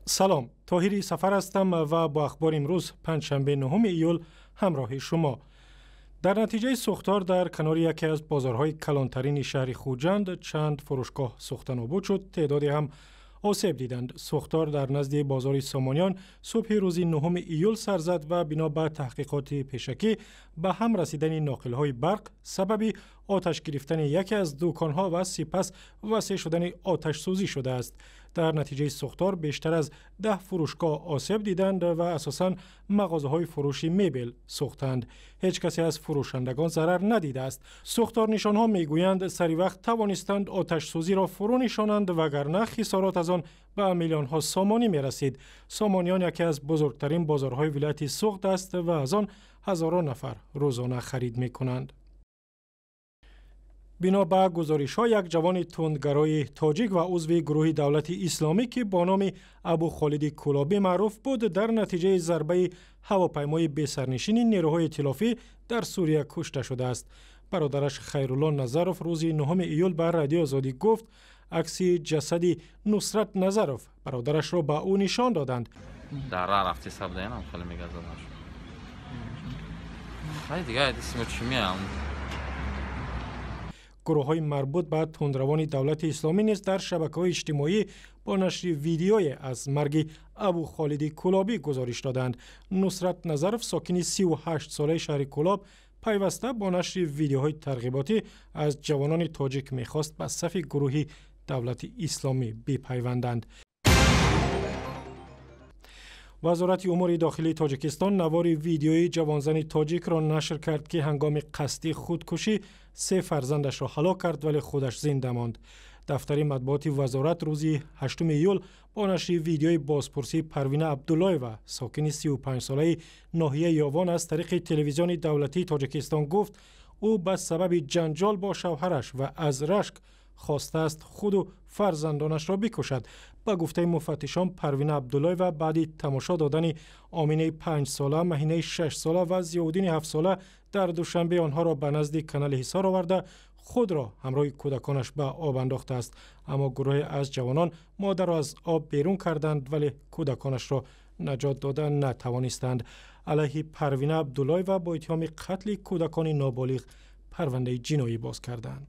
Салом, Тоҳири Сафар ҳастам ва бо ахбори имрӯз, панҷшанбе, 9 июл, ҳамроҳи шумо. Дар натиҷаи сӯхтор дар канори яке аз бозорҳои калонтарини шаҳри Хуҷанд чанд фурӯшгоҳ сӯхта нобуд шуд, теъдоде ҳам осеб диданд. Сӯхтор дар назди бозори Сомониён субҳи рӯзи 9 июл сар зад ва бино ба таҳқиқоти пешакӣ ба ҳам расидани ноқилҳои барқ сабаби оташ гирифтани яке аз дуконҳо ва сипас васеъ шудани оташсӯзӣ шудааст. Дар натиҷаи сӯхтор бештар аз 10 фурӯшгоҳ осеб диданд ва асосан мағозаҳои фурӯши мебел сӯхтанд. Ҳеҷ касе аз фурӯшандагон зарар надидааст. Сӯхторнишонҳо мегӯянд, сари вақт тавонистанд оташсӯзиро фурӯ нишонанд, вагарна хисорот аз он ба миллионҳо сомонӣ мерасид. Сомониён яке аз бузургтарин бозорҳои вилояти Суғд аст ва аз он ҳазорон нафар рӯзона харид мекунанд. Бино ба гузоришҳо, як ҷавони тундгарои тоҷик ва узви гурӯҳи Давлати Исломӣ, ки бо номи Абухолиди Кӯлобӣ маъруф буд, дар натиҷаи зарбаи ҳавопаймои бесарнишини нерӯҳои иттилофӣ дар Сурия кушта шудааст. Бародараш Хайрулло Назаров рӯзи 9 июл ба Радиои Озодӣ гуфт, акси ҷасади Нусрат Назаров бародарашро ба ӯ нишон доданд. Дар ра рафти сабдаянам хеле мегазадаш. Хай дига дисимо чӣ меам. Гурӯҳҳои марбут ба тундравони Давлати Исломӣ низ дар шабакаҳои иҷтимоӣ бо нашри видеое аз марги Абухолиди Кӯлобӣ гузориш доданд. Нусрат Назаров, сокини 38-солаи шаҳри Кӯлоб, пайваста бо нашри видеоҳои тарғиботӣ аз ҷавонони тоҷик мехост ба сафи гурӯҳи Давлати Исломӣ бипайванданд. Вазорати умури дохилии Тоҷикистон навори видеои ҷавонзани тоҷикро нашр кард, ки ҳангоми қасди худкушӣ се фарзандашро ҳалок кард, вале худаш зинда монд. Дафтари матбуоти вазорат рӯзи 8 июл бо нашри видеои бозпурсии Парвина Абдуллоева, сокини 35-солаи ноҳияи Ёвон, аз тариқи телевизиони давлатии Тоҷикистон гуфт, ӯ ба сабаби ҷанҷол бо шавҳараш ва аз рашк хостааст худу фарзандонашро бикушад. Ба гуфтаи муфаттишон, Парвина Абдуллоева баъди тамошо додани Оминаи 5-сола, Маҳинаи 6-сола ва Зиёуддини 7-сола дар Душанбе онҳоро ба назди канали Ҳисор оварда, худро ҳамроҳи кӯдаконаш ба об андохтааст. Аммо гурӯҳе аз ҷавонон модарро аз об берун карданд, вале кӯдаконашро наҷот дода натавонистанд. Алайҳи Парвина Абдуллоева бо иттиҳоми қатли кӯдакони ноболиғ парвандаи ҷиноӣ боз карданд.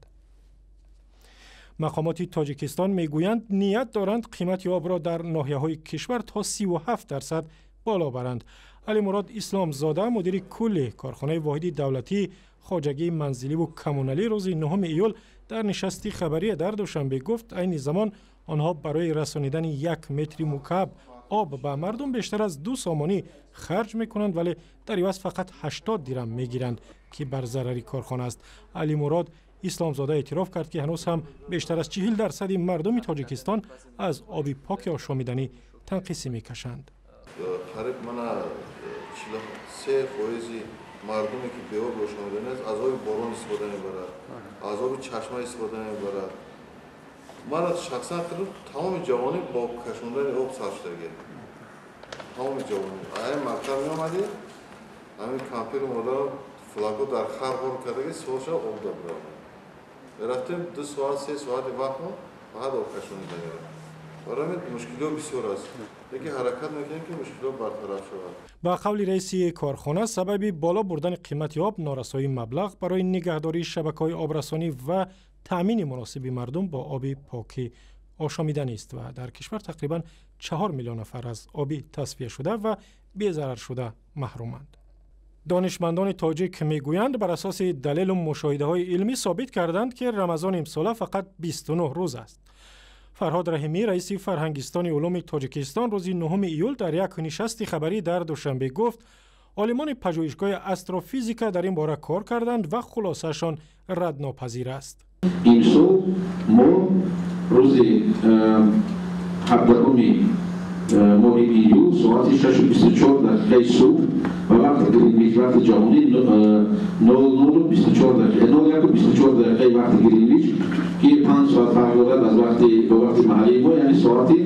Мақомоти Тоҷикистон мегӯянд, ният доранд қимати обро дар ноҳияҳои кишвар то 37% боло баранд. Алимурод Исломзода, мудири кулли корхонаи воҳиди давлатии хоҷагии манзиливу коммуналӣ, рӯзи 9 июл дар нишасти хабарие дар Душанбе гуфт, айни замон онҳо барои расонидани як метри мукааб об ба мардум бештар аз 2 сомонӣ харҷ мекунанд, вале дар иваз фақат 80 дирам мегиранд, ки бар зарари корхона аст. Алимурод Исломзода эътироф кард, ки ҳанӯз ҳам бештар аз 40% мардуми Тоҷикистон аз оби поки ошомиданӣ танқисӣ мекашанд. Қариб мана 43% мардуме, ки беоб ошомиданӣ аст, аз оби борон истифода мебарад, аз оби чашма истифода мебарад. Мана шахсан худам тамоми ҷавонӣ бо кашондани об сарф шудагӣ. Тамоми ҷавонӣ. Ай мактаб меомадӣ, ҳамин кампири модарам флако дар хар бор кардагӣ, солша об дабурад. Рафтем 2 соат, 3 соати вақтмо фақат обкашонӣ мерафт. Барои ҳамин мушкилиҳо бисёр аст. Лекин ҳаракат мекунем, ки мушкилиҳо бартараф шавад. Ба қавли раиси корхона, сабаби боло бурдани қимати об норасоии маблағ барои нигаҳдории шабакаҳои обрасонӣ ва таъмини муносиби мардум бо оби покӣ ошомиданист ва дар кишвар тақрибан 4 миллион нафар аз оби тасфияшуда ва безараршуда маҳруманд. Донишмандони тоҷик мегӯянд, бар асоси далелу мушоҳидаҳои илмӣ собит карданд, ки Рамазон имсола фақат 29 рӯз аст. Фарҳод Раҳимӣ, раиси Фарҳангистони улуми Тоҷикистон, рӯзи 9 июл дар як нишасти хабарӣ дар Душанбе гуфт, олимони пажӯҳишгоҳи астрофизика дар ин бора кор карданд ва хулосаашон раднопазир аст. Имсол мо рӯзи 17 моҳи июл соати 6:24 дақиқаи субҳ ба вақти Гринвич, вақти ҷаҳонӣ 00:24 дақиқа, 01:24 дақиқаи вақти Гринвич, ки 5 соат фарқ дорад аз вақти бо вақти маҳаллии мо, яъне соати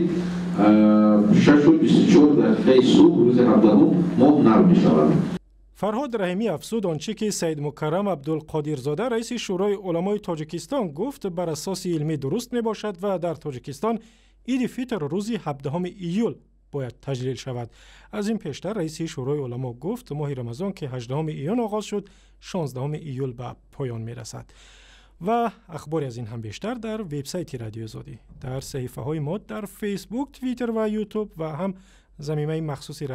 6:24 дақиқаи субҳ рӯзи 17 моҳ нав мешавад. Фарҳод Раҳимӣ афзуд, он чӣ ки Саидмукаррам Абдулқодирзода, раиси Шӯрои уламои Тоҷикистон, гуфт, бар асоси илмӣ дуруст мебошад ва дар Тоҷикистон Иди Фитр рӯзи 17 июл Бояд таҷлил шавад. Аз ин пештар раиси Шӯрои уламо гуфт, моҳи Рамазон, ки 18 июн оғоз шуд, 16 июл ба поён мерасад. Ва ахбори аз ин ҳам бештар дар вебсайти Радиои Озодӣ, дар саҳифаҳои мо дар Фейсбук, Твиттер ва Ютуб ва ҳам замимаи махсуси